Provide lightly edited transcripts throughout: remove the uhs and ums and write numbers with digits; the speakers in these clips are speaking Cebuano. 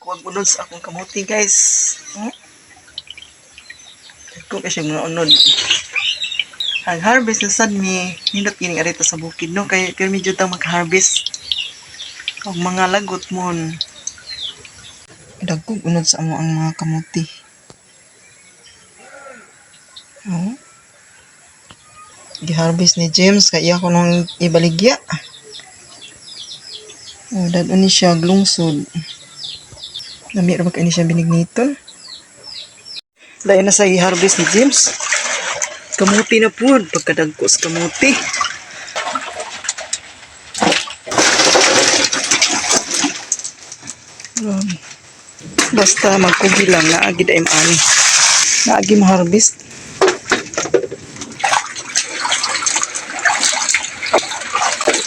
Dagko ang unod sa akong kamuti, guys. Oh. Dagko kasi mga unod. Ang harvest na sad mi, nindot kining arito sa bukid, no, kay pero medyo tang mag-harvest. Og mga lagot mon. Dagko unod sa amo ang mga kamuti. Oh. Giharvest ni James kay iya ko nung ibaligya. Oh, dad ni siya glungsod. Lami ra ba kay ni siya binigniton? Dahil na sa i-harvest ni James. Kamuti na po, pagkadagko sa kamuti. Grabe. Basta magkugi lang, naagi dahil maani. Naagi mo-harvest.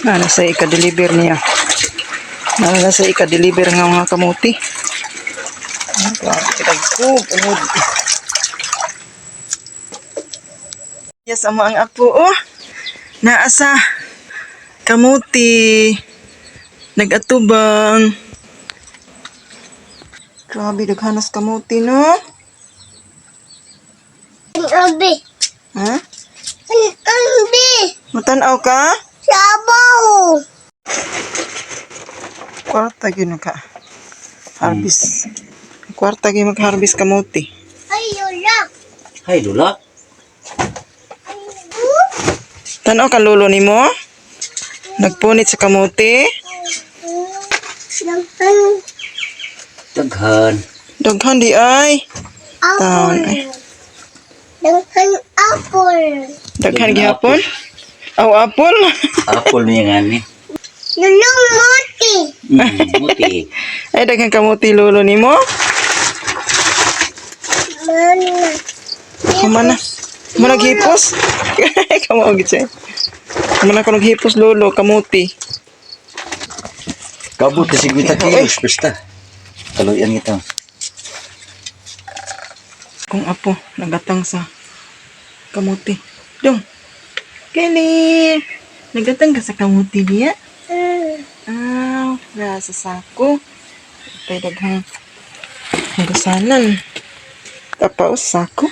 Na, nasa ika-deliver niya. Na, nasa ika-deliver nga mga kamuti. Ah, grabe, kadagko, unod. Yes, amo ang apo, oh. Naa sa kamuti. Nagatubang. Grabe, daghanas kamuti, no? Abi. Ha? Abi. Matanaw ka? Sabaw. Kwarta gyud ka. Harvest. Kwarta gyud mag-harvest kamuti. Ay, wala. Hay, lula. Tanaw ka lolo nimo? Nagpunit sa kamuti. Daghan Daghan. Daghan di ay. Taon, apple. Daghan apple. Daghan gihapon. Aw, apple. Apple niya nga ni. Lulong muti. Muti. Ay, daghan kamuti lolo nimo. Mana. Kumana. Mo naghipos. Kamo gid siya. Kumana ko naghipos lolo kamuti. Kabot na 50 kilos, basta. Kaluyan kita. Kung apo nagatang sa kamuti. Dong. Kelly, nagatang ka sa kamuti niya? Ah, nasa sako. Kay daghang hugasanan. Tapaos sako.